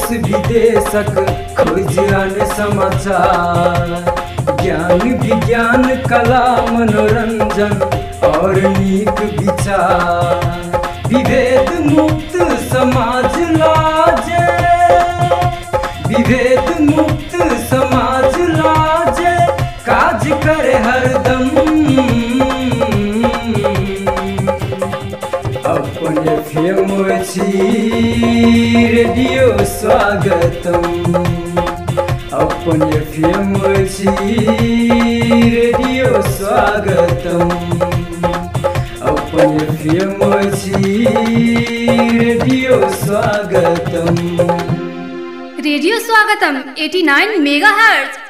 देश विदेशक खोजन समाचार, ज्ञान विज्ञान कला मनोरंजन और नीक विचार, विभेद मुक्त समाज लाजे, विभेद मुक्त समाज लाजे, काज करे हरदम अपन FM रेडियो स्वागतम, अपन FM रेडियो स्वागतम, अपन FM रेडियो स्वागतम। रेडियो स्वागतम 89 मेगाहर्ट्ज।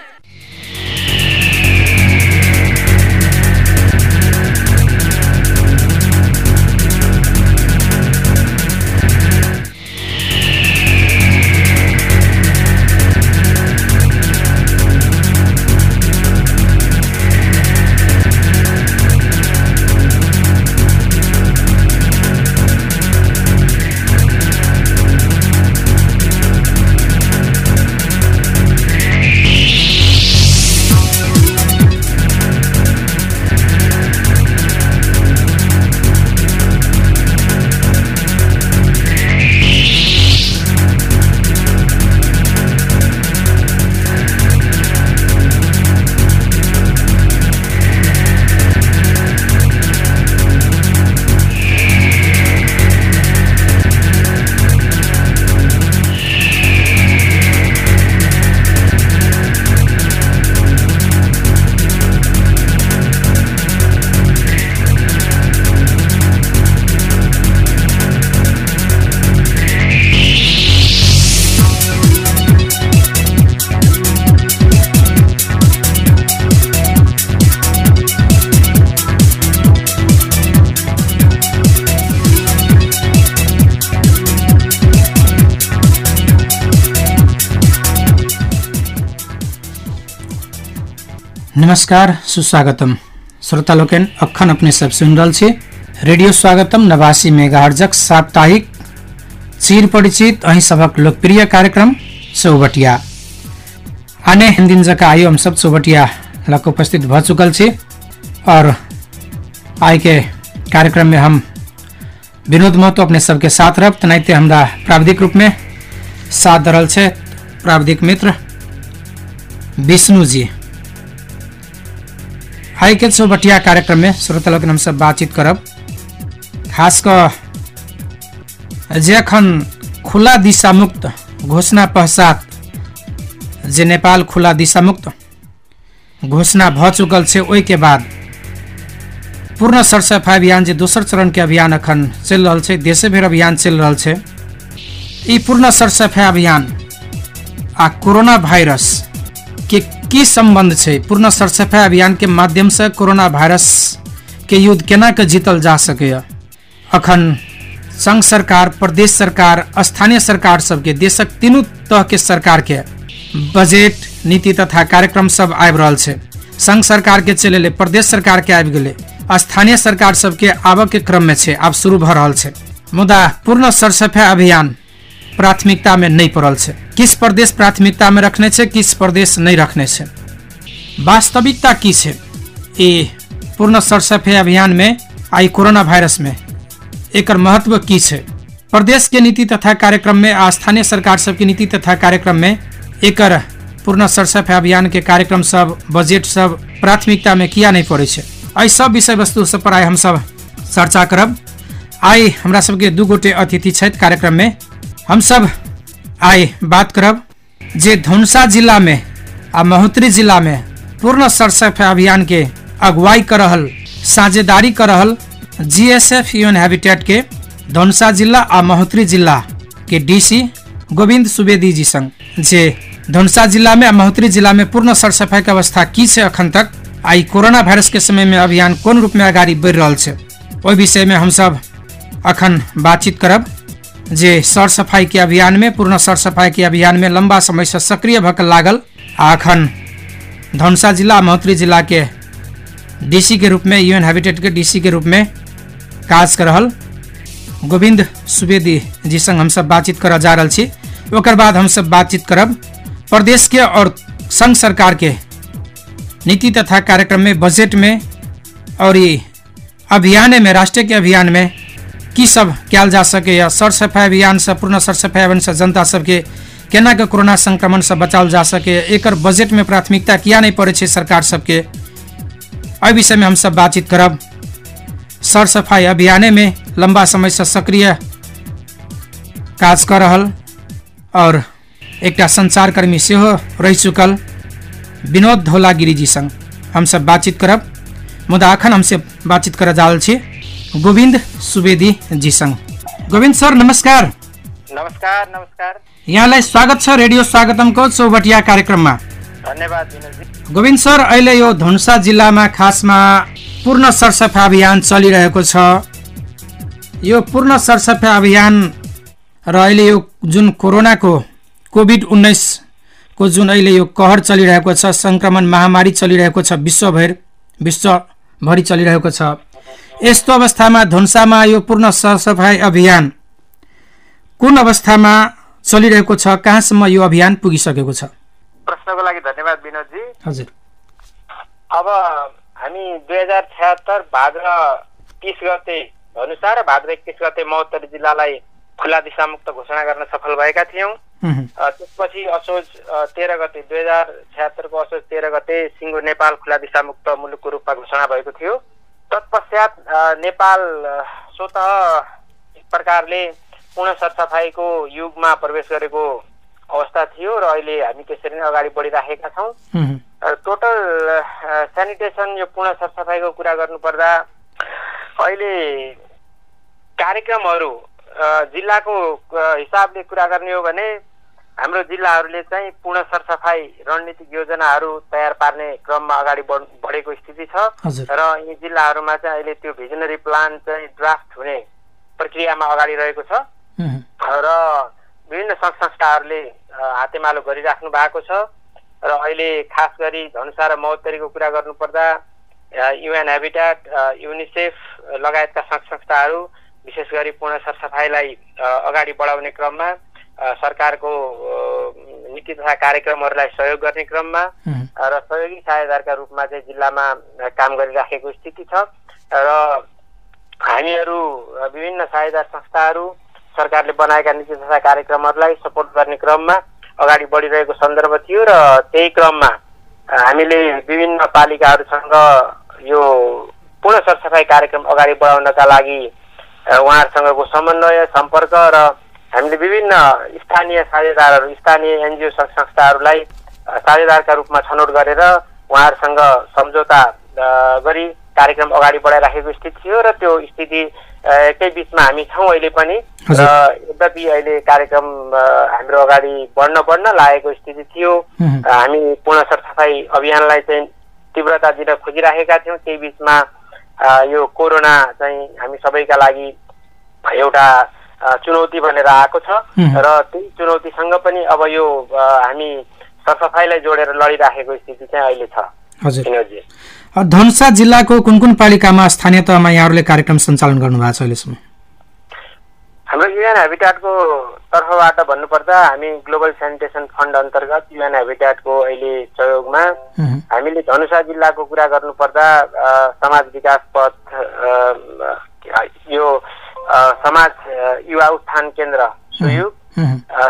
नमस्कार, सुस्वागतम श्रोता लोकन, अखन अपने सब सुन रहल छी रेडियो स्वागतम 89 मेगाहर्ट्जक साप्ताहिक चिर परिचित अहीं सबक लोकप्रिय कार्यक्रम चौबटिया। आने दिन जका आयो हम सब चौबटिया लक उपस्थित भ चुकल छी और आई के कार्यक्रम में हम विनोद महतो अपने सबके साथ रह तनाइते हमरा प्राविधिक रूप में साथ दरल छे प्राविधिक मित्र विष्णु जी। आई के चौबटिया कार्यक्रम में श्रोता लोग हम सब बातचीत करब खास कर जे अखन खुला दिशा मुक्त घोषणा पश्चात जे नेपाल खुला दिशा मुक्त घोषणा भ चुकल छे, ओई के बाद पूर्ण सरसफाई अभियान जे दोसर चरण के अभियान अखन चल रहल छे, देशे भर अभियान चल रहल छे। ई पूर्ण सरसफाई अभियान आ कोरोना वायरस के की संबंध छे? पूर्ण सरसफाई अभियान के माध्यम से कोरोना वायरस के युद्ध केना के जीतल जा सके? अखन संघ सरकार, प्रदेश सरकार, स्थानीय सरकार सबके देशक तीनों तरह के सरकार के बजट नीति तथा कार्यक्रम सब आबि रहल छे। संघ सरकार के चले, प्रदेश सरकार के आबि गेले, स्थानीय सरकार सबके आबक के क्रम में छे, आब शुरू भ रहल छे। मुदा पूर्ण सरसफाई अभियान प्राथमिकता में नहीं पड़ल छे। किस प्रदेश प्राथमिकता में रखने छे, किस प्रदेश नहीं रखने छे? वास्तविकता की छे? ये पूर्ण सरसफाई अभियान में आई कोरोना वायरस में एकर महत्व की छे? प्रदेश के नीति तथा कार्यक्रम में आ स्थानीय सरकार सब की नीति तथा कार्यक्रम में एकर पूर्ण सरसफाई अभियान के कार्यक्रम सब, बजट सब प्राथमिकता में किया नहीं पड़े छे? आई सब विषय वस्तु सब पर आई हम सब चर्चा करब। आई हमरा सबके दू गोटे अतिथि छथि कार्यक्रम में। हम सब आई बात करब जे धनुषा जिला में आ महोत्तरी जिला में पूर्ण सरसफाई अभियान के अगुवाई कर रहल, साझेदारी कर रहल GSF यूएन हैबिटेट के धनुषा जिला आ महोत्तरी जिला के DC गोविंद सुवेदी जी संग, जे धनुषा जिला में आ महोत्तरी जिला में पूर्ण सरसफाई के अवस्था की छे अखन तक, आई कोरोना वायरस के समय में अभियान कोन रूप में आगाड़ी बढ़ रहल छे, ओहि विषय में हम सब अखन बातचीत करब। जे सर सफाई के अभियान में, पूर्ण सर सफाई के अभियान में लंबा समय से सक्रिय भकल लागल, अखन धनुषा जिला महोत्तरी जिला के DC के रूप में, यूएन हैबिटेट के DC के रूप में काज कर रहल गोविंद सुवेदी जी संग हम सब बातचीत कर जा रहल छी। ओकर बाद हम सब बातचीत करब प्रदेश के और संघ सरकार के नीति तथा कार्यक्रम में, बजट में और ये अभियान में, राष्ट्रीय के अभियान में की सब कयल जा सके या सर सफाई अभियान से, पूर्ण सर सफाई अभियान से जनता सबके केना के कोरोना संक्रमण से बचाओल जा सके, एकर बजट में प्राथमिकता किया नहीं पड़े छे सरकार सबके, एहि विषय में हम सब बातचीत करब। सर सफाई अभियान में लंबा समय से सक्रिय काज कर रहल और एकटा संचारकर्मी सेहो रह चुकल विनोद धौलागिरी जी संग हम सब बातचीत करब। मुदा अखन हमसे बातचीत कर जा रहल छी गोविंद सुवेदी जी संग। गोविंद सर नमस्कार। नमस्कार। नमस्कार। यहाँलाई स्वागत छ रेडियो स्वागतमको चौबटिया कार्यक्रममा। धन्यवाद विनोदजी। गोविंद सर, अहिले यो धनुषा जिल्लामा खासमा पूर्ण सरसफाई अभियान चलिरहेको छ। यो पूर्ण सरसफाई अभियान र अहिले यो जुन कोरोनाको कोभिड-19 को जुन अहिले यो कहर चलिरहेको छ, संक्रमण महामारी चलिरहेको छ, विश्वभरि चलिरहेको छ, यस्तो अवस्थामा धनुषामा यो पूर्ण सरसफाई अभियान कुन अवस्थामा चलिरहेको छ, कहाँसम्म यो अभियान पुगिसकेको छ? प्रश्नको लागि धन्यवाद विनोदजी। हजुर। अब हामी 2076 भाद्र 30 गते धनुषा र भाद्र 21 गते महोत्तरी जिल्लालाई खुला दिशामुक्त घोषणा गर्न सफल भएका थियौं। त्यसपछि असोज 13 गते 2076 को असोज 13 गते सिङ्गो नेपाल खुला दिशामुक्त मुलुकको रूपमा घोषणा भएको थियो। तत्पश्चात नेपाल स्वतः एक प्रकारले पूर्ण सरसफाईको युगमा प्रवेश गरेको अवस्था थियो र अहिले हामी त्यसरी नै अगाडि बढिराखेका छौँ। टोटल सेनिटेसन यो पूर्ण सरसफाईको कुरा गर्नुपर्दा अहिले कार्यक्रमहरू जिल्लाको हिसाबले कुरा गर्ने हो भने हाम्रो जिल्लाहरूले चाहिँ पूर्ण सरसफाई रणनीतिक योजनाहरू तयार पार्ने क्रममा अगाडि बढेको स्थिति छ र यी जिल्लाहरूमा चाहिँ अहिले त्यो भिजनरी प्लान चाहिँ ड्राफ्ट हुने प्रक्रियामा अगाडि रहेको छ र विभिन्न सङ्घ संस्थाहरूले हातेमालो गरिराख्नु भएको छ र अहिले खास गरी धनुषा र महोत्तरीको कुरा गर्नुपर्दा युएन ह्याबिट्याट, युनिसेफ लगायतका सङ्घ संस्थाहरू विशेष गरी पूर्ण सरसफाईलाई अगाडि बढाउने क्रममा सरकारको नीति तथा कार्यक्रमहरूलाई सहयोग गर्ने क्रममा र सहयोगी साझेदारका रूपमा चाहिँ जिल्लामा काम गरिराखेको स्थिति छ र हामीहरू विभिन्न साझेदार संस्थाहरू सरकारले बनाएका नीति तथा कार्यक्रमहरूलाई सपोर्ट गर्ने क्रममा अगाडि बढिरहेको सन्दर्भ थियो र त्यही क्रममा हामीले विभिन्न पालिकाहरूसँग यो पूर्ण सरसफाई कार्यक्रम अगाडि बढाउनका लागि उहाँहरूसँगको समन्वय, सम्पर्क र हामीले विभिन्न स्थानीय साझेदारहरू, स्थानीय एनजिओ सङ्घ संस्थाहरूलाई साझेदारका रूपमा छनौट गरेर उहाँहरूसँग सम्झौता गरी कार्यक्रम अगाडि बढाइराखेको स्थिति थियो र त्यो स्थिति एकै बिचमा हामी छौँ अहिले पनि र यद्यपि अहिले कार्यक्रम हाम्रो अगाडि बढ्न लागेको स्थिति थियो। हामी पूर्ण सरसफाई अभियानलाई चाहिँ तीव्रता दिन खोजिराखेका थियौँ। त्यही बिचमा यो कोरोना चाहिँ हामी सबैका लागि एउटा चुनौती बनेर आएको छ र त्यही चुनौतीसँग पनि अब यो हामी सरसफाईलाई जोडेर लडिराखेको स्थिति चाहिँ अहिले छ। हजुर। धनुषा जिल्लाको कुन कुन पालिकामा स्थानीय तहमा यहाँहरूले कार्यक्रम सञ्चालन गर्नुभएको छ अहिलेसम्म? हाम्रो युएन ह्याबिट्याटको तर्फबाट भन्नुपर्दा हामी ग्लोबल सेनिटेसन फन्ड अन्तर्गत युएन ह्याबिट्याटको अहिले सहयोगमा हामीले धनुषा जिल्लाको कुरा गर्नुपर्दा समाज विकास पथ, यो समाज युवा उत्थान केन्द्र सुयोग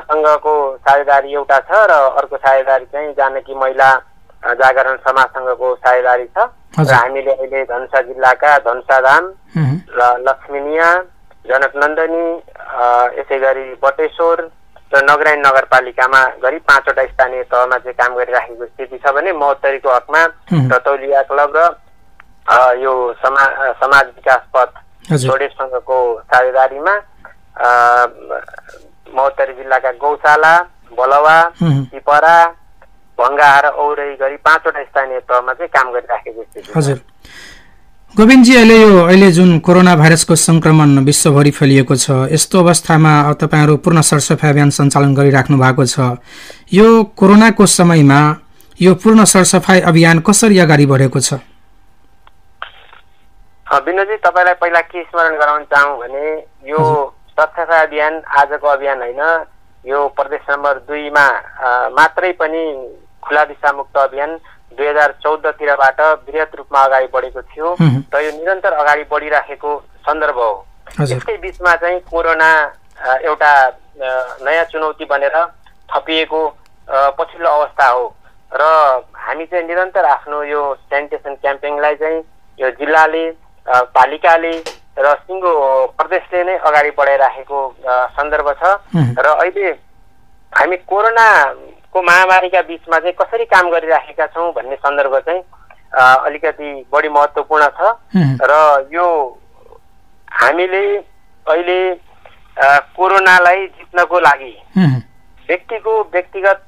सँगको साझेदारी एउटा छ र अर्को साझेदारी चाहिँ जानकी महिला जागरण समाज संघको साझेदारी छ र हामीले अहिले धनुषा जिल्लाका धनुषाधाम र लक्ष्मीनिया, जनकनन्दनी, यसै गरी बटेश्वर र नगरायन नगरपालिकामा गरी 5वटा स्थानीय तहमा चाहिँ काम गरिराखेको स्थिति छ भने महोत्तरीको हकमा रतौलिया क्लब र यो समाज विकास पथ छोडेस संघको साझेदारीमा महोत्तरी जिल्लाका गौशाला, बलवा, पिपरा, भङ्गा र औरै गरी 5वटा स्थानीय तहमा चाहिँ काम गरिराखेको स्थिति छ। हजुर। गोविन्दजी, अहिले जुन कोरोना भाइरसको संक्रमण विश्वभरि फैलिएको छ, यस्तो अवस्थामा तपाईहरू पूर्ण सरसफाई अभियान सञ्चालन गरिराख्नु भएको छ। यो कोरोनाको समयमा यो पूर्ण सरसफाई अभियान कसरी अगाडि बढेको छ? विनोदजी, तपाईँलाई पहिला के स्मरण गराउन चाहौँ भने यो सरसफाई अभियान आजको अभियान होइन, यो प्रदेश नम्बर 2 मा मात्रै पनि खुला दिशामुक्त अभियान 2014 तिर वृहत रूपमा अगाडि बढेको थियो र यो निरन्तर अगाडि बढिराखेको सन्दर्भ हो। यसकै बीचमा चाहिँ कोरोना एउटा नयाँ चुनौती बनेर थपिएको पछिल्लो अवस्था हो र हामी चाहिँ निरन्तर आफ्नो यो सेनिटेसन क्याम्पेनलाई चाहिँ यो जिल्लाले पालिकाले र सिङ्गो प्रदेशले नै अगाडि बढाइराखेको सन्दर्भ छ र अहिले हामी कोरोनाको महामारीका बीचमा चाहिँ कसरी काम गरिराखेका छौँ भन्ने सन्दर्भ चाहिँ अलिकति बढी महत्त्वपूर्ण छ र यो हामीले अहिले कोरोनालाई जित्नको लागि व्यक्तिको व्यक्तिगत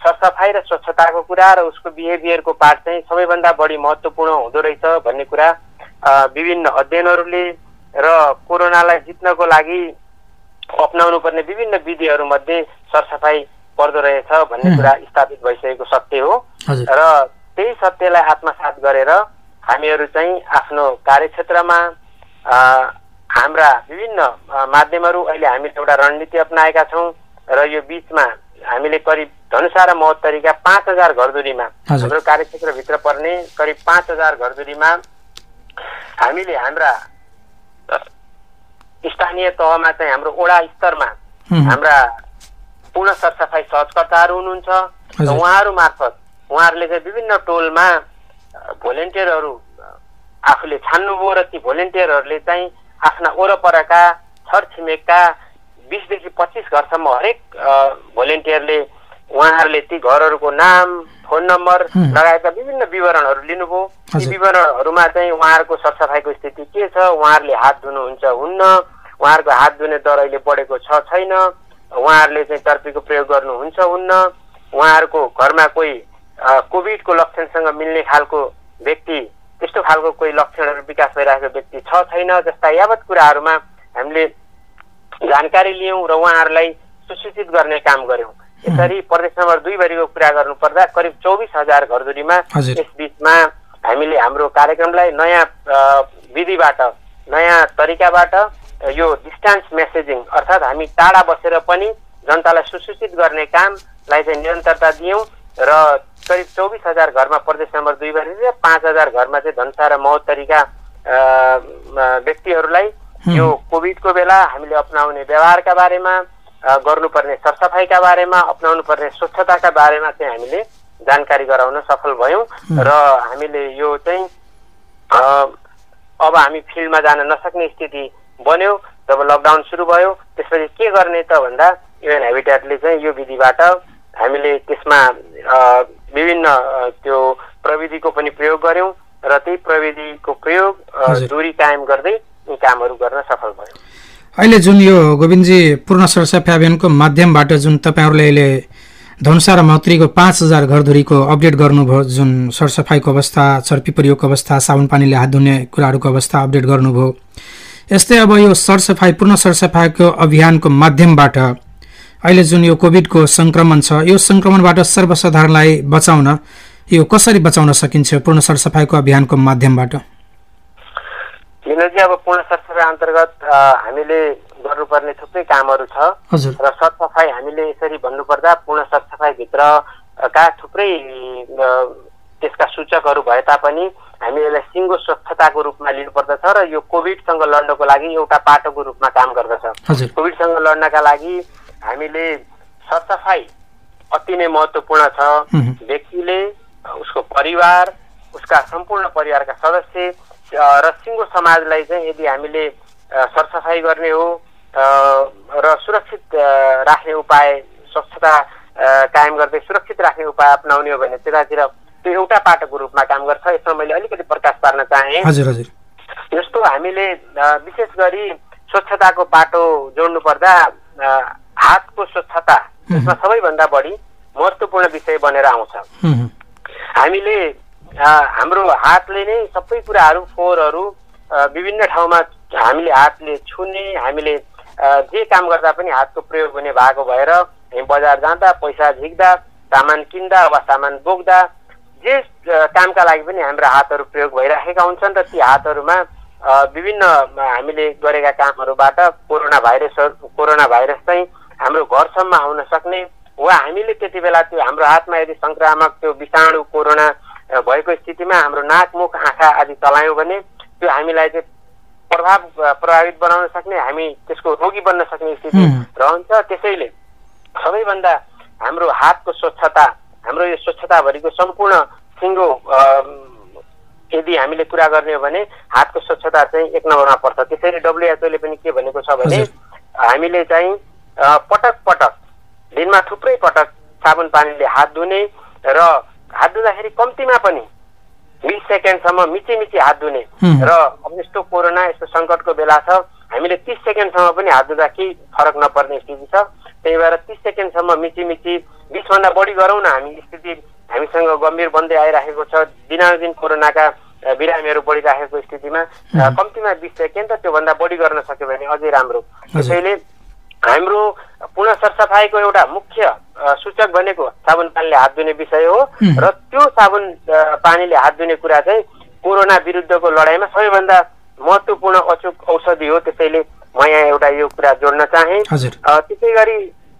सरसफाइ र स्वच्छताको कुरा र उसको बिहेभियरको पार्ट चाहिँ सबैभन्दा बढी महत्त्वपूर्ण हुँदो रहेछ भन्ने कुरा विभिन्न अध्ययनहरूले र कोरोनालाई जित्नको लागि अपनाउनु पर्ने विभिन्न विधिहरूमध्ये सरसफाइ पर्दो रहेछ भन्ने कुरा स्थापित भइसकेको सत्य हो र त्यही सत्यलाई आत्मसात गरेर हामीहरू चाहिँ आफ्नो कार्यक्षेत्रमा हाम्रा विभिन्न माध्यमहरू अहिले हामीले एउटा रणनीति अपनाएका छौँ र यो बीचमा हामीले करिब धनुषा र महोत्तरीका 5000 घरधुरीमा हाम्रो कार्यक्षेत्रभित्र पर्ने करिब 5000 घरधुरीमा हामीले हाम्रा स्थानीय तहमा चाहिँ हाम्रो वडा स्तरमा हाम्रा पूर्ण सरसफाइ सहजकर्ताहरू हुनुहुन्छ र उहाँहरू मार्फत उहाँहरूले चाहिँ विभिन्न टोलमा भोलिन्टियरहरू आफूले छान्नुभयो र ती भोलिन्टियरहरूले चाहिँ आफ्ना वरपरका छरछिमेकका 20 देखि 25 घरसम्म हरेक भोलिन्टियरले उहाँहरूले ती घरहरूको नाम फोन नम्बर लगायतका विभिन्न विवरणहरू लिनुभयो। ती विवरणहरूमा चाहिँ उहाँहरूको सरसफाइको स्थिति के छ, उहाँहरूले हात धुनुहुन्छ हुन्न, उहाँहरूको हात धुने दर अहिले बढेको छ छैन, उहाँहरूले चाहिँ टर्पीको प्रयोग गर्नुहुन्छ हुन्न, उहाँहरूको घरमा कोही कोभिडको लक्षणसँग मिल्ने खालको व्यक्ति त्यस्तो खालको कोही लक्षणहरू विकास भइरहेको व्यक्ति छ छैन जस्ता यावत कुराहरूमा हामीले जानकारी लियौँ र उहाँहरूलाई सुसूचित गर्ने काम गर्यौँ। यसरी प्रदेश नम्बर 2 भरिको कुरा गर्नुपर्दा करिब 24,000 घरधुरीमा यस बीचमा हामीले हाम्रो कार्यक्रमलाई नयाँ विधिबाट नयाँ तरिकाबाट यो डिस्टेन्स मेसेजिङ अर्थात् हामी टाढा बसेर पनि जनतालाई सुसूचित गर्ने कामलाई चाहिँ निरन्तरता दियौँ र करिब 24,000 घरमा प्रदेश नम्बर 2 भरि र 5,000 घरमा चाहिँ धनुषा र महोत्तरीका व्यक्तिहरूलाई यो कोभिडको बेला हामीले अपनाउने व्यवहारका बारेमा गर्नुपर्ने सरसफाइका बारेमा अपनाउनु पर्ने स्वच्छताका बारेमा चाहिँ हामीले जानकारी गराउन सफल भयौँ र हामीले यो चाहिँ अब हामी फिल्डमा जान नसक्ने स्थिति बन्यो जब लकडाउन सुरु भयो। त्यसपछि के गर्ने त भन्दा UN Habitatले चाहिँ यो विधिबाट हामीले त्यसमा विभिन्न त्यो प्रविधिको पनि प्रयोग गर्यौँ र त्यही प्रविधिको प्रयोग दूरी कायम गर्दै यी कामहरू गर्न सफल भयो। अहिले जुन यो गोविन्दजी पूर्ण सरसफाइ अभियानको माध्यमबाट जुन तपाईँहरूले अहिले धनुषा र महोत्तरीको 5,000 घरधुरीको अपडेट गर्नुभयो, जुन सरसफाइको अवस्था, चर्पी प्रयोगको अवस्था, साबुन पानीले हात धुने कुराहरूको अवस्था अपडेट गर्नुभयो, यस्तै अब यो सरसफाइ पूर्ण सरसफाइको अभियानको माध्यमबाट अहिले जुन यो कोभिडको संक्रमण छ यो संक्रमणबाट सर्वसाधारणलाई बचाउन यो कसरी बचाउन सकिन्छ पूर्ण सरसफाइको अभियानको माध्यमबाट? विनोदजी, अब पूर्ण सरसफाइ अन्तर्गत हामीले गर्नुपर्ने थुप्रै कामहरू छ र सरसफाइ हामीले यसरी भन्नुपर्दा पूर्ण सरसफाइभित्रका थुप्रै त्यसका सूचकहरू भए तापनि हामी यसलाई सिङ्गो स्वच्छताको रूपमा लिनुपर्दछ र यो कोभिडसँग लड्नको लागि एउटा पाटोको रूपमा काम गर्दछ। कोभिडसँग लड्नका लागि हामीले सरसफाइ अति नै महत्त्वपूर्ण छ। व्यक्तिले, उसको परिवार, उसका सम्पूर्ण परिवारका सदस्य र सिङ्गो समाजलाई चाहिँ यदि हामीले सरसफाइ गर्ने हो र सुरक्षित राख्ने उपाय, स्वच्छता कायम गर्दै सुरक्षित राख्ने उपाय अपनाउने हो भने त्यतातिर त्यो एउटा पाटोको रूपमा काम गर्छ। यसमा मैले अलिकति प्रकाश पार्न चाहे। जस्तो हामीले विशेष गरी स्वच्छताको पाटो जोड्नु पर्दा हातको स्वच्छता यसमा सबैभन्दा बढी महत्त्वपूर्ण विषय बनेर आउँछ। हामीले हाम्रो हातले नै सबै कुराहरू, फोहोरहरू विभिन्न ठाउँमा हामीले हातले छुने, हामीले जे काम गर्दा पनि हातको प्रयोग हुने भएको भएर हामी बजार जाँदा, पैसा झिक्दा, सामान किन्दा वा सामान बोक्दा जे कामका लागि पनि हाम्रा हातहरू प्रयोग भइरहेका हुन्छन् र ती हातहरूमा विभिन्न हामीले गरेका कामहरूबाट कोरोना भाइरस चाहिँ हाम्रो घरसम्म आउन सक्ने वा हामीले त्यति बेला त्यो हाम्रो हातमा यदि संक्रामक त्यो विषाणु कोरोना भएको स्थितिमा हाम्रो नाक मुख आँखा आदि चलायौँ भने त्यो हामीलाई चाहिँ प्रभावित बनाउन सक्ने, हामी त्यसको रोगी बन्न सक्ने स्थिति रहन्छ। त्यसैले सबैभन्दा हाम्रो हातको स्वच्छता, हाम्रो यो स्वच्छताभरिको सम्पूर्ण सिङ्गो यदि हामीले कुरा गर्ने हो भने हातको स्वच्छता चाहिँ एक नम्बरमा पर्छ। त्यसैले WHO ले पनि के भनेको छ भने हामीले चाहिँ पटक पटक दिनमा थुप्रै पटक साबुन पानीले हात धुने र हात धुँदाखेरि कम्तीमा पनि 20 सेकेन्डसम्म मिची हात धुने र अब यस्तो कोरोना यस्तो सङ्कटको बेला छ, हामीले 30 सेकेन्डसम्म पनि हात धुँदा केही फरक नपर्ने स्थिति छ। त्यही भएर 30 सेकेन्डसम्म मिची 20भन्दा बढी गरौँ न। हामी स्थिति हामीसँग गम्भीर बन्दै आइरहेको छ, दिनानुदिन कोरोनाका बिरामीहरू बढिरहेको स्थितिमा कम्तीमा 20 सेकेन्ड र त्योभन्दा बढी गर्न सक्यो भने अझै राम्रो। त्यसैले हाम्रो पुनः सरसफाइको एउटा मुख्य सूचक भनेको साबुन पानीले हात धुने विषय हो र त्यो साबुन पानीले हात धुने कुरा चाहिँ कोरोना विरुद्धको लडाइँमा सबैभन्दा महत्त्वपूर्ण अचूक औषधि हो। त्यसैले म यहाँ एउटा यो कुरा जोड्न चाहे। त्यसै गरी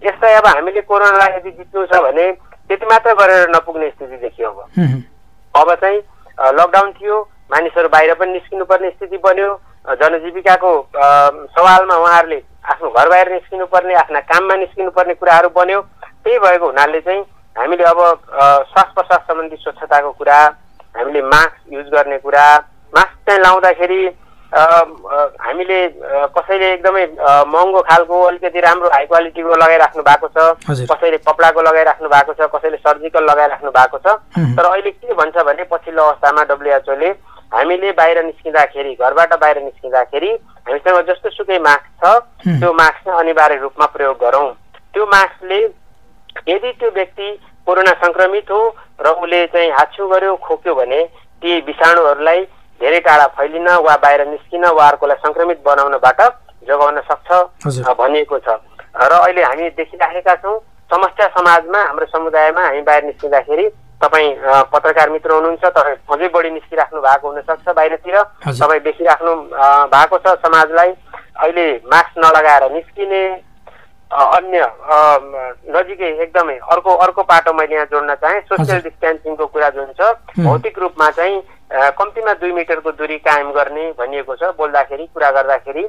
यसलाई अब हामीले कोरोनालाई यदि जित्नु छ भने त्यति मात्र गरेर नपुग्ने स्थिति देखियो। अब चाहिँ लकडाउन थियो, मानिसहरू बाहिर पनि निस्किनुपर्ने स्थिति बन्यो, जनजीविकाको सवालमा उहाँहरूले आफ्नो घर बाहिर निस्किनु पर्ने, आफ्ना काममा निस्किनु पर्ने कुराहरू बन्यो। त्यही भएको हुनाले चाहिँ हामीले अब श्वास प्रश्वास सम्बन्धी स्वच्छताको कुरा, हामीले मास्क युज गर्ने कुरा, मास्क चाहिँ लाउँदाखेरि हामीले कसैले एकदमै महँगो खालको अलिकति राम्रो हाई क्वालिटीको लगाइराख्नु भएको छ, कसैले कपडाको लगाइराख्नु भएको छ, कसैले सर्जिकल लगाइराख्नु भएको छ। तर अहिले के भन्छ भने पछिल्लो अवस्थामा WHO ले हामीले बाहिर निस्किँदाखेरि, घरबाट बाहिर निस्किँदाखेरि हामीसँग जस्तो सुकै मास्क छ त्यो मास्क चाहिँ अनिवार्य रूपमा प्रयोग गरौँ। त्यो मास्कले यदि त्यो व्यक्ति कोरोना संक्रमित हो र उसले चाहिँ हाच्छिउ गर्यो, खोक्यो भने ती विषाणुहरूलाई धेरै टाढा फैलिन वा बाहिर निस्किन वा अर्कोलाई संक्रमित बनाउनबाट जोगाउन सक्छ भनिएको छ। र अहिले हामी देखिराखेका छौँ समस्या समाजमा, हाम्रो समुदायमा हामी बाहिर निस्किँदाखेरि तपाईँ पत्रकार मित्र हुनुहुन्छ, तपाईँ अझै बढी निस्किराख्नु भएको हुनसक्छ बाहिरतिर, तपाईँ देखिराख्नु भएको छ समाजलाई अहिले मास्क नलगाएर निस्किने, अन्य नजिकै एकदमै अर्को पाटो मैले यहाँ जोड्न चाहे। सोसियल डिस्टेन्सिङको कुरा जुन छ भौतिक रूपमा चाहिँ कम्तीमा 2 मिटरको दूरी कायम गर्ने भनिएको छ बोल्दाखेरि, कुरा गर्दाखेरि,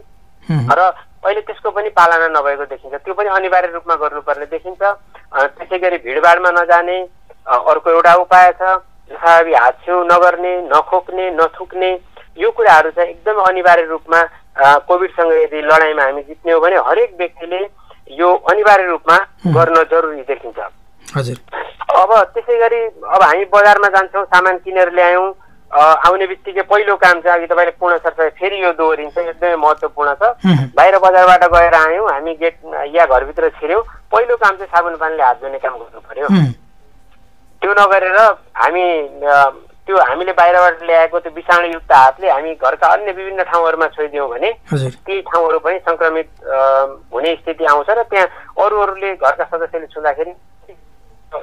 र अहिले त्यसको पनि पालना नभएको देखिन्छ। त्यो पनि अनिवार्य रूपमा गर्नुपर्ने देखिन्छ। त्यसै गरी भिडभाडमा नजाने अर्को एउटा उपाय छ, जसरी हाच्छिउ नगर्ने, नखोक्ने, नथुक्ने, यो कुराहरू चाहिँ एकदमै अनिवार्य रूपमा कोभिडसँग यदि लडाइँमा हामी जित्ने हो भने हरेक व्यक्तिले यो अनिवार्य रूपमा गर्न जरुरी देखिन्छ। अब त्यसै गरी अब हामी बजारमा जान्छौँ, सामान किनेर ल्यायौँ, आउने बित्तिकै पहिलो काम चाहिँ अघि तपाईँले पूर्ण सरसफाइ फेरि यो दोहोरिन्छ, एकदमै महत्त्वपूर्ण छ। बाहिर बजारबाट गएर आयौँ, हामी गेट या घरभित्र छिर्यौँ, पहिलो काम चाहिँ साबुन पानीले हात धुने काम गर्नु पर्यो। त्यो नगरेर हामीले बाहिरबाट ल्याएको त्यो विषाणुयुक्त हातले हामी घरका अन्य विभिन्न ठाउँहरूमा छोइदियौँ भने ती ठाउँहरू पनि संक्रमित हुने स्थिति आउँछ र त्यहाँ अरूले घरका सदस्यले छुँदाखेरि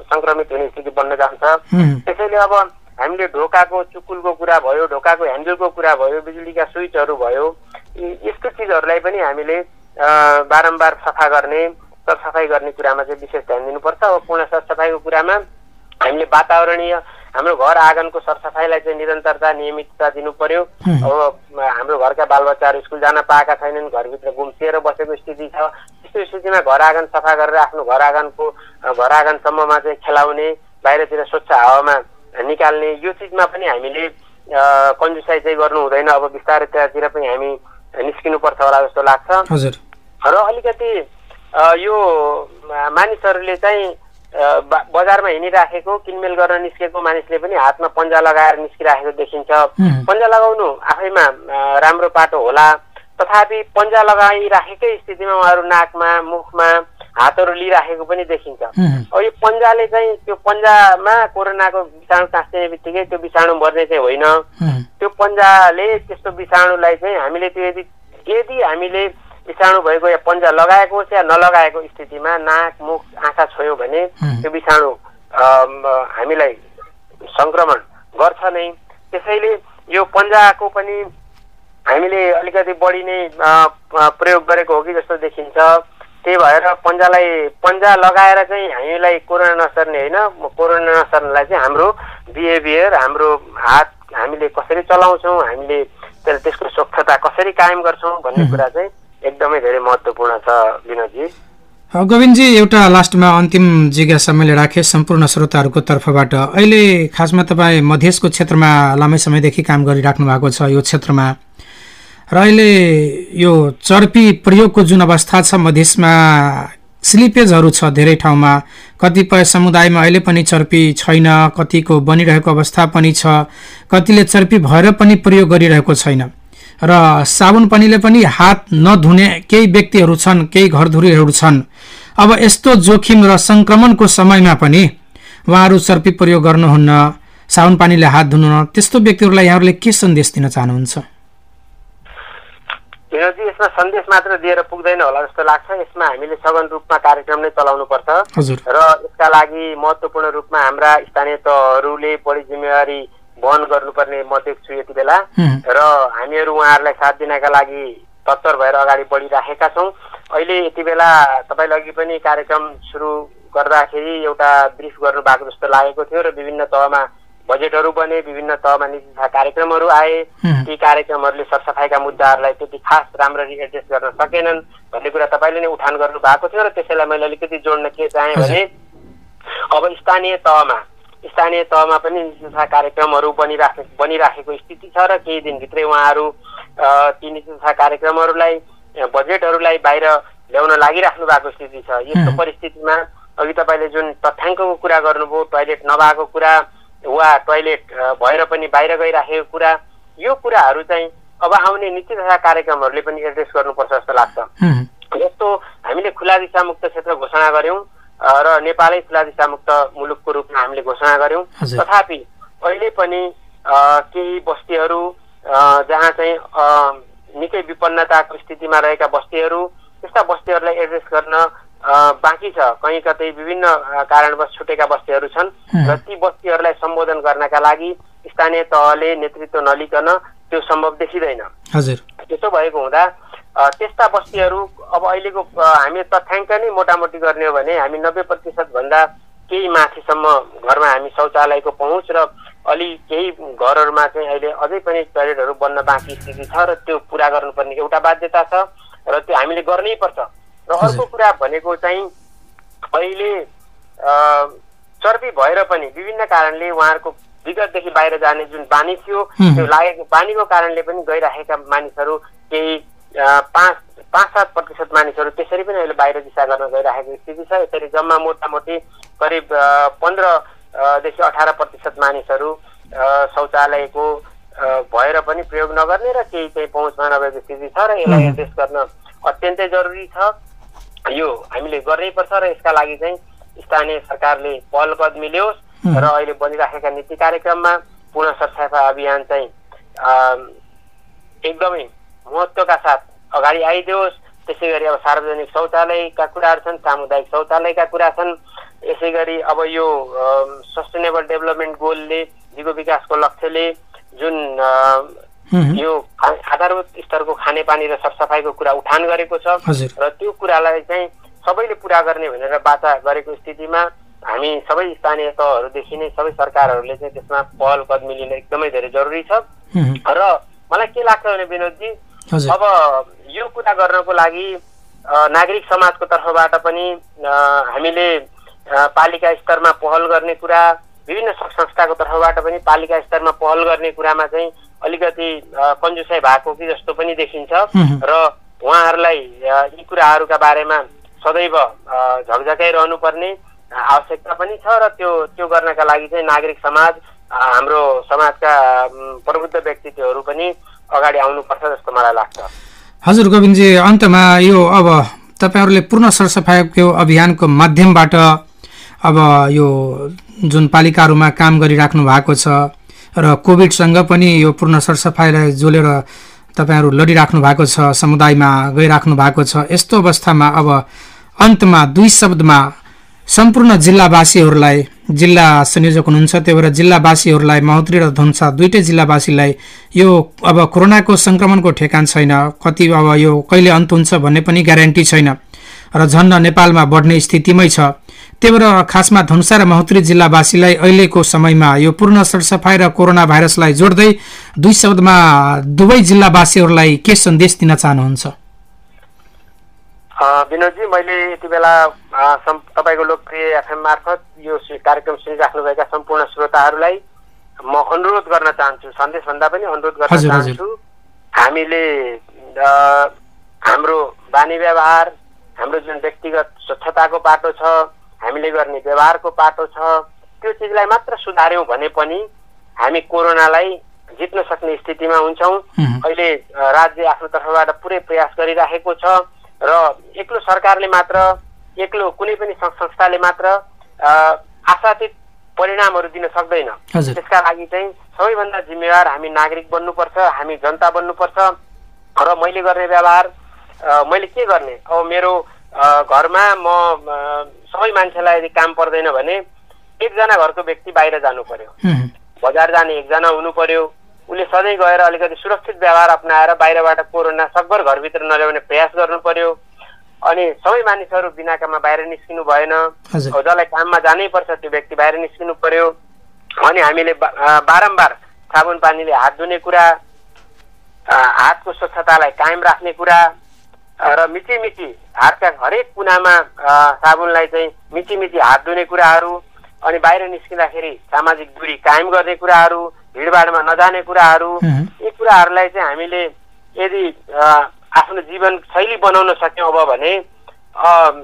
संक्रमित हुने स्थिति बन्न जान्छ। त्यसैले अब हामीले ढोकाको चुकुलको कुरा भयो, ढोकाको ह्यान्डलको कुरा भयो, बिजुलीका स्विचहरू भयो, यस्तो चिजहरूलाई पनि हामीले बारम्बार सफा गर्ने, सरसफाइ गर्ने कुरामा चाहिँ विशेष ध्यान दिनुपर्छ। अब पूर्ण सरसफाइको कुरामा हामीले वातावरणीय हाम्रो घर आँगनको सरसफाइलाई चाहिँ निरन्तरता नियमितता दिनु पर्यो। अब हाम्रो घरका बालबच्चाहरू स्कुल जान पाएका छैनन्, घरभित्र गुम्सिएर बसेको स्थिति छ। त्यस्तो स्थितिमा घर आँगन सफा गरेर आफ्नो घर आँगनसम्ममा चाहिँ खेलाउने, बाहिरतिर स्वच्छ हावामा निकाल्ने, यो चिजमा पनि हामीले कन्जुसाइ चाहिँ गर्नु हुँदैन। अब बिस्तारै त्यहाँतिर पनि हामी निस्किनुपर्छ होला जस्तो लाग्छ। र अलिकति यो मानिसहरूले चाहिँ बजारमा हिँडिराखेको, किनमेल गर्न निस्केको मानिसले पनि हातमा पन्जा लगाएर निस्किराखेको देखिन्छ। पन्जा लगाउनु आफैमा राम्रो पाटो होला, तथापि पन्जा लगाइराखेकै स्थितिमा उहाँहरू नाकमा मुखमा हातहरू लिइराखेको पनि देखिन्छ। अब यो पन्जाले चाहिँ त्यो पन्जामा कोरोनाको विषाणु टाँसिने बित्तिकै त्यो विषाणु मर्ने चाहिँ होइन। त्यो पन्जाले त्यस्तो विषाणुलाई चाहिँ हामीले त्यो यदि हामीले विषाणु भएको या पन्जा लगाएको होस् या नलगाएको स्थितिमा नाक मुख आँखा छोयौँ भने त्यो विषाणु हामीलाई संक्रमण गर्छ नै। त्यसैले यो पन्जाको पनि हामीले अलिकति बढी नै प्रयोग गरेको हो कि जस्तो देखिन्छ। त्यही भएर पन्जा लगाएर चाहिँ हामीलाई कोरोना नसर्ने होइन, कोरोना नसर्नलाई चाहिँ हाम्रो बिहेभियर, हाम्रो हात हामीले कसरी चलाउँछौँ, हामीले त्यसको स्वच्छता कसरी कायम गर्छौँ भन्ने कुरा चाहिँ एकदमै धेरै महत्त्वपूर्ण छ विनोदजी। गोविन्दजी, एउटा लास्टमा अन्तिम जिज्ञासा मैले राखेँ सम्पूर्ण श्रोताहरूको तर्फबाट। अहिले खासमा तपाईँ मधेसको क्षेत्रमा लामै समयदेखि काम गरिराख्नु भएको छ यो क्षेत्रमा, र अहिले यो चर्पी प्रयोगको जुन अवस्था छ मधेसमा स्लिपेजहरू छ धेरै ठाउँमा, कतिपय समुदायमा अहिले पनि चर्पी छैन, कतिको बनिरहेको अवस्था पनि छ, कतिले चर्पी भएर पनि प्रयोग गरिरहेको छैन, र साबुन पानीले पनि हात नधुने केही व्यक्तिहरू छन्, केही घरधुरीहरू छन्। अब यस्तो जोखिम र संक्रमणको समयमा पनि उहाँहरू चर्पी प्रयोग गर्नुहुन्न, साबुन पानीले हात धुनुहुन्न, त्यस्तो व्यक्तिहरूलाई यहाँहरूले के सन्देश दिन चाहनुहुन्छ? विनोदजी, यसमा सन्देश मात्र दिएर पुग्दैन होला जस्तो लाग्छ। यसमा हामीले सघन रूपमा कार्यक्रम नै चलाउनु पर्छ र यसका लागि महत्त्वपूर्ण रूपमा हाम्रा स्थानीय तहहरूले बढी जिम्मेवारी वहन गर्नुपर्ने म देख्छु यति बेला, र हामीहरू उहाँहरूलाई साथ दिनका लागि तत्पर भएर अगाडि बढिराखेका छौँ। अहिले यति बेला तपाईँले अघि पनि कार्यक्रम सुरु गर्दाखेरि एउटा ब्रिफ गर्नुभएको जस्तो लागेको थियो, र विभिन्न तहमा बजेटहरू बने, विभिन्न तहमा नीति तथा कार्यक्रमहरू आए। ती कार्यक्रमहरूले सरसफाइका मुद्दाहरूलाई त्यति खास राम्ररी एड्रेस गर्न सकेनन् भन्ने कुरा तपाईँले नै उठान गर्नु भएको थियो, र त्यसैलाई मैले अलिकति जोड्न के चाहेँ भने अब स्थानीय तहमा पनि नीति तथा कार्यक्रमहरू बनिराखेको स्थिति छ, र केही दिनभित्रै उहाँहरू ती नीति तथा कार्यक्रमहरूलाई बजेटहरूलाई बाहिर ल्याउन लागिराख्नु भएको स्थिति छ। यस्तो परिस्थितिमा अघि तपाईँले जुन तथ्याङ्कको कुरा गर्नुभयो, टोयलेट नभएको कुरा वा टोयलेट भएर पनि बाहिर गइराखेको कुरा, यो कुराहरू चाहिँ अब आउने नीति तथा कार्यक्रमहरूले पनि एड्रेस गर्नुपर्छ जस्तो लाग्छ। जस्तो हामीले खुला दिशामुक्त क्षेत्र घोषणा गर्यौं र नेपालै खुला दिशामुक्त मुलुकको रूपमा हामीले घोषणा गर्यौं, तथापि अहिले पनि केही बस्तीहरू जहाँ चाहिँ निकै विपन्नताको स्थितिमा रहेका बस्तीहरू, त्यस्ता बस्तीहरूलाई एड्रेस गर्न बाँकी छ। कहीँ कतै विभिन्न कारणवश छुटेका बस्तीहरू छन्, र ती बस्तीहरूलाई सम्बोधन गर्नका लागि स्थानीय तहले नेतृत्व नलिकन त्यो सम्भव देखिँदैन। त्यसो भएको हुँदा त्यस्ता बस्तीहरू अब अहिलेको हामी तथ्याङ्क नै मोटामोटी गर्ने हो भने हामी 90% भन्दा केही माथिसम्म घरमा हामी शौचालयको पहुँच, र अलि केही घरहरूमा चाहिँ अहिले अझै पनि टोयलेटहरू बन्न बाँकी स्थिति छ, र त्यो पुरा गर्नुपर्ने एउटा बाध्यता छ, र त्यो हामीले गर्नै पर्छ। र अर्को कुरा भनेको चाहिँ अहिले चर्बी भएर पनि विभिन्न कारणले उहाँहरूको विगतदेखि बाहिर जाने जुन बानी थियो, त्यो लागेको बानीको कारणले पनि गइराखेका मानिसहरू केही 5-7% मानिसहरू त्यसरी पनि अहिले बाहिर दिशा गर्न गइराखेको स्थिति छ। यसरी जम्मा मोटामोटी करिब 15देखि 18% मानिसहरू शौचालयको भएर पनि प्रयोग नगर्ने र केही चाहिँ पहुँचमा नभएको स्थिति छ, र यसलाई एड्रेस गर्न अत्यन्तै जरुरी छ। यो हामीले गर्नै पर्छ, र यसका लागि चाहिँ स्थानीय सरकारले पहल कदमी ल्याओस् र अहिले बनिराखेका नीति कार्यक्रममा पुनः सरसफाइ अभियान चाहिँ एकदमै महत्त्वका साथ अगाडि आइदियोस्। त्यसै गरी अब सार्वजनिक शौचालयका कुराहरू छन्, सामुदायिक शौचालयका कुरा छन्, यसै गरी अब यो सस्टेनेबल डेभलपमेन्ट गोलले, जीव विकासको लक्ष्यले जुन यो आधारभूत स्तरको खानेपानी र सरसफाइको कुरा उठान गरेको छ, र त्यो कुरालाई चाहिँ सबैले पुरा गर्ने भनेर बाचा गरेको स्थितिमा हामी सबै स्थानीय तहहरूदेखि नै सबै सरकारहरूले चाहिँ त्यसमा पहल कदमी लिन एकदमै धेरै जरुरी छ। र मलाई के लाग्छ भने विनोदजी, अब यो कुरा गर्नको लागि नागरिक समाजको तर्फबाट पनि हामीले पालिका स्तरमा पहल गर्ने कुरा, विभिन्न संस्थाको तर्फबाट पनि पालिका स्तरमा पहल गर्ने कुरामा चाहिँ अलिकति कन्जुसाइ भएको कि जस्तो पनि देखिन्छ, र उहाँहरूलाई यी कुराहरूका बारेमा सदैव झकझकाइरहनु पर्ने आवश्यकता पनि छ, र त्यो गर्नका लागि चाहिँ नागरिक समाज, हाम्रो समाजका प्रबुद्ध व्यक्तित्वहरू पनि अगाडि आउनुपर्छ जस्तो मलाई लाग्छ। हजुर गोविन्दजी, अन्तमा यो अब तपाईहरुले पूर्ण सरसफाइको अभियानको माध्यमबाट अब यो जुन पालिकाहरूमा काम गरिराख्नु भएको छ र कोभिडसँग पनि यो पूर्ण सरसफाइलाई जोडेर तपाईहरु लडिराख्नु भएको छ, समुदायमा गइराख्नु भएको छ, यस्तो अवस्थामा अब अन्तमा दुई शब्दमा सम्पूर्ण जिल्लावासीहरूलाई, जिल्ला संयोजक हुनुहुन्छ त्यही भएर जिल्लावासीहरूलाई, महोत्तरी र धनुषा दुईटै जिल्लावासीलाई यो अब कोरोनाको संक्रमणको ठेकान छैन, कति अब यो कहिले अन्त हुन्छ भन्ने पनि ग्यारेन्टी छैन, र झन्न नेपालमा बढ्ने स्थितिमै छ। त्यही भएर खासमा धनुषा र महोत्तरी जिल्लावासीलाई अहिलेको समयमा यो पूर्ण सरसफाई र कोरोना भाइरसलाई जोड्दै दुई शब्दमा दुवै जिल्लावासीहरूलाई के सन्देश दिन चाहनुहुन्छ? विनोदजी, मैले यति बेला तपाईको लोकप्रिय एफएम मार्फत यो कार्यक्रम सुनिराख्नुभएका सम्पूर्ण श्रोताहरूलाई म अनुरोध गर्न चाहन्छु, सन्देश भन्दा पनि अनुरोध गर्न चाहन्छु। हामीले हाम्रो बानी व्यवहार, हाम्रो जुन व्यक्तिगत स्वच्छताको पाटो छ, हामीले गर्ने व्यवहारको पाटो छ, त्यो चिजलाई मात्र सुधार्यौं भने पनि हामी कोरोनालाई जित्न सक्ने स्थितिमा हुन्छौं। अहिले राज्य आफ्नो तर्फबाट पुरै प्रयास गरिरहेको छ र एक्लो सरकारले मात्र, एक्लो कुनै पनि संस्थाले मात्र आशातीत परिणामहरू दिन सक्दैन। त्यसका लागि चाहिँ सबैभन्दा जिम्मेवार हामी नागरिक बन्नुपर्छ, हामी जनता बन्नुपर्छ। र मैले गर्ने व्यवहार, मैले के गर्ने, अब मेरो घरमा म सबै मान्छेलाई यदि काम पर्दैन भने एकजना घरको व्यक्ति बाहिर जानु पर्यो, बजार जाने एकजना हुनु पर्यो। उसले सधैँ गएर अलिकति सुरक्षित व्यवहार अपनाएर बाहिरबाट कोरोना सकभर घरभित्र नल्याउने प्रयास गर्नु पर्यो। अनि सबै मानिसहरू बिना काममा बाहिर निस्किनु भएन, जसलाई काममा जानै पर्छ त्यो व्यक्ति बाहिर निस्किनु पर्यो। अनि हामीले बारम्बार साबुन पानीले हात धुने कुरा, हातको स्वच्छतालाई कायम राख्ने कुरा र मिची हातका हरेक कुनामा साबुनलाई चाहिँ मिची हात धुने कुराहरू, अनि बाहिर निस्किँदाखेरि सामाजिक दूरी कायम गर्ने कुराहरू, भिडभाडमा नजाने कुराहरू, यी कुराहरूलाई चाहिँ हामीले यदि आफ्नो जीवन शैली बनाउन सक्यौं अब भने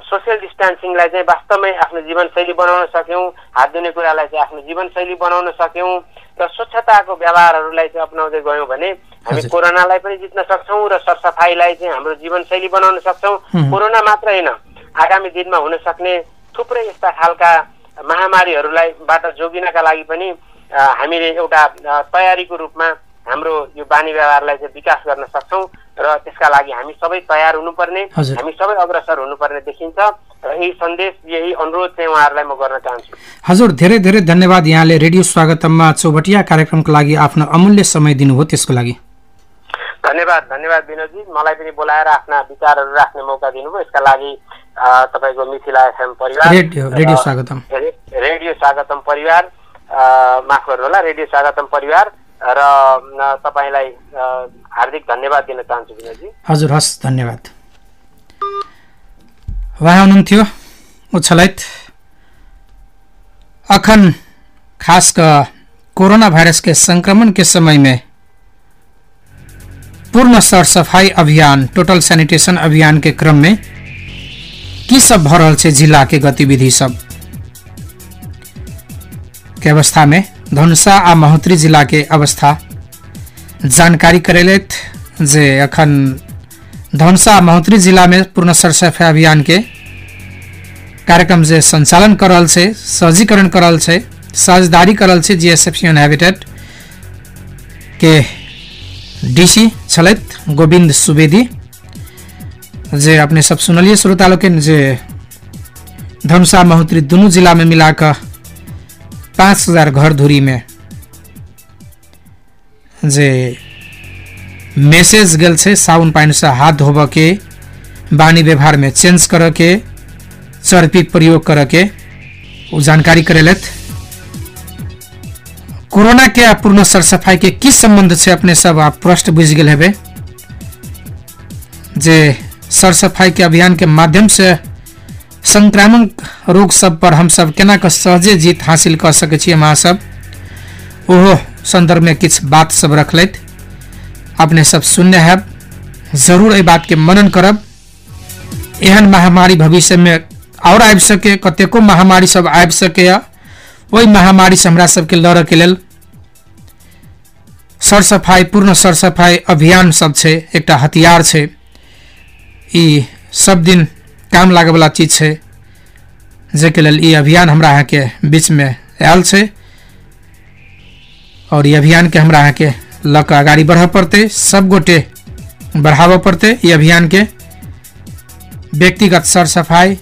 सोशल डिस्टेन्सिङलाई चाहिँ वास्तवमै आफ्नो जीवन शैली बनाउन सक्यौं, हात धुने कुरालाई चाहिँ आफ्नो जीवन शैली बनाउन सक्यौं र स्वच्छताको व्यवहारहरूलाई चाहिँ अपनाउँदै गयौं भने हामी कोरोनालाई पनि जित्न सक्छौं र सरसफाइलाई चाहिँ हाम्रो जीवन शैली बनाउन सक्छौं। कोरोना मात्र होइन, आगामी दिनमा हुन सक्ने थुप्रै यस्ता खालका महामारीहरूबाट जोगिनका लागि पनि हामीले एउटा तयारीको रूपमा हाम्रो यो बानी व्यवहारलाई चाहिँ विकास गर्न सक्छौं र त्यसका लागि हामी सबै तयार हुनुपर्ने, हामी सबै अग्रसर हुनुपर्ने देखिन्छ र यही सन्देश, यही अनुरोध चाहिँ उहाँहरूलाई म गर्न चाहन्छु। हजुर, धेरै धेरै धन्यवाद। यहाँले रेडियो स्वागतममा चौबटिया कार्यक्रमको लागि आफ्नो अमूल्य समय दिनुभयो, त्यसको लागि धन्यवाद। धन्यवाद विनोदजी, मलाई पनि बोलाएर आफ्ना विचारहरू राख्ने मौका दिनुभयो, यसका लागि तपाईको मिथिला एफएम परिवार, रेडियो स्वागतम परिवार, माफ गर्नुहोला, रेडियो स्वागतम परिवार र तपाईलाई हार्दिक धन्यवाद दिन चाहन्छु विनोदजी। हजुर, हस्, धन्यवाद। वहाँ हुनुहुन्थ्यो उछलैत अखन खासकर कोरोना वायरस के संक्रमण के समय में पूर्ण सरसफाई अभियान, टोटल सैनिटेशन अभियान के क्रम में की सब भ रहल छै जिला के गतिविधि सब के अवस्था में धनुषा आ महोत्तरी जिला के अवस्था जानकारी करेलैथ जे अखन धनुषा महोत्तरी जिला में पूर्ण सरसफाई अभियान के कार्यक्रम जे संचालन कर रहल छै, सहजीकरण कर रहल छै, साझेदारी कर रहल छै जीएसएफसी हैबिटेट के डीसी छलैथ गोविंद सुवेदी, जे अपने सब सुनलिए श्रोता लोग जे धनुषा महोत्तरी दोनों जिला में मिलाकर 5000 घर धुरी में जे मैसेज गल छे साबुन पानी से हाथ धोब के, बानी व्यवहार में चेंज कर के, चर्पी प्रयोग कर के वो जानकारी करेलथ। कोरोना के पूर्ण सरसफाई के किस संबंध से अपने सब आप प्रश्न बुझ गए हेबे, जे सरसफाई के अभियान के माध्यम से संक्रामक रोग सब पर हम सब केना के सहजे जीत हासिल कर सके छी। हम सब ओहो संदर्भ में किछ बात सब रखलैथ, अपने सब सुनने हैं, जरूर ए बात के मनन करब। एहन महामारी भविष्य में और आबि सके, कतेको महामारी सब आबि सके, वही महामारी से हमरा सबके लड़े के लेल सरसफाई, पूर्ण सरसफाई अभियान सब छै, एकटा हथियार छै। ई सब दिन काम लागे वाला चीज छै, जेके लेल ई अभियान हमरा यहाँ के बीच में आयल छै और ई अभियान के हमरा यहाँ के लक आगाड़ी बढ़ पड़ते, सब गोटे बढ़ाव पड़ते। ई अभियान के व्यक्तिगत सरसफाई,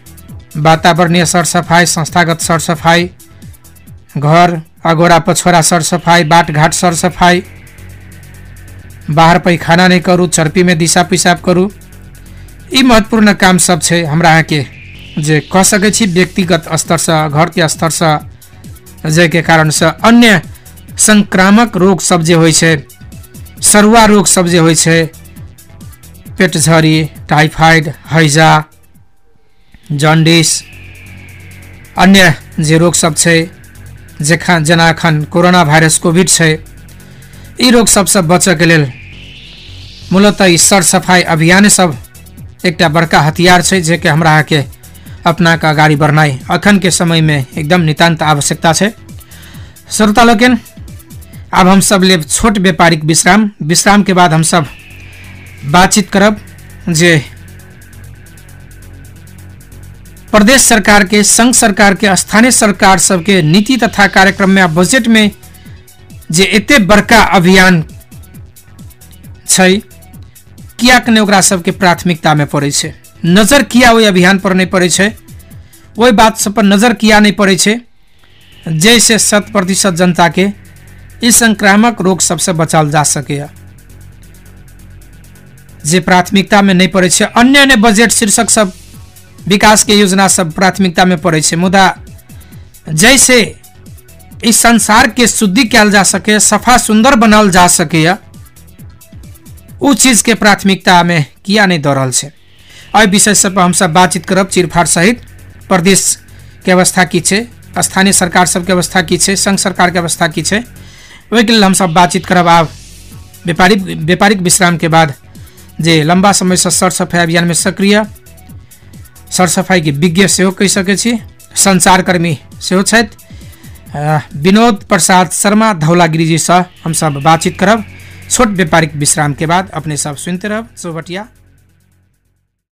वातावरणीय सरसफाई, संस्थागत सरसफाई, घर अगोरा पछोरा सरसफाई, बाट घाट सरसफाई, बाहर पैखाना नहीं करूँ, चर्पी में दिशा पेशाब करूँ, ई महत्वपूर्ण काम सब छै हमरा यहाँ के जे कह सकै छी व्यक्तिगत स्तर से घर के स्तर से जे के कारण से अन्य संक्रामक रोग सब जे होइ छै सरुआ रोग सब जे होइ छै पेट झरी टाइफाइड हैजा जॉन्डिस अन्य जे रोग सब छै जेना एखन कोरोना भाइरस कोविड छै ई रोग सबसे बचय के लेल मूलतः ई सर सफाई अभियान सब एकटा बड़का हथियार छै जे के हमरा के अपना का आगाड़ी बढ़नाई अखन के समय में एकदम नितांत आवश्यकता छै। श्रोता लोकन अब हम सब ले छोट व्यापारिक विश्राम के बाद हम सब बातचीत करब जे प्रदेश सरकार के संघ सरकार के स्थानीय सरकार सबके नीति तथा कार्यक्रम में बजट में जे एते बड़का अभियान छै कियाक ने ओकरा सबके प्राथमिकता में पड़े छै नजर किया ओहि अभियान पर नहीं पड़े छै वही बात सब पर नजर किया नहीं पड़े छै जैसे 100% जनता के इस संक्रामक रोग सबसे बचाल जा सके जे प्राथमिकता में नहीं पड़े छै अन्य बजट शीर्षक सब विकास के योजना सब प्राथमिकता में पड़े छै मुदा जैसे इस संसार के शुद्धि कैल जा सके सफा सुंदर बनाल जा सके उ चीज के प्राथमिकता में किया नहीं दौड़ रहल छै एहि विषय सब पर हम सब बातचीत करब चीरफाड़ सहित प्रदेश के अवस्था की छै स्थानीय सरकार सब के अवस्था की छै संघ सरकार के अवस्था की छै ओहि के लेल हम सब बातचीत करब आब व्यापारिक विश्राम के बाद जे लंबा समय से सर सफाई अभियान में सक्रिय सर सफाई के विज्ञ सेहो कहि सकै छी संचारकर्मी सेहो छथि विनोद प्रसाद शर्मा धौलागिरी जी से हम सब बातचीत करब छोट व्यापारिक विश्राम के बाद अपने सब सुनते रहब चौबटिया।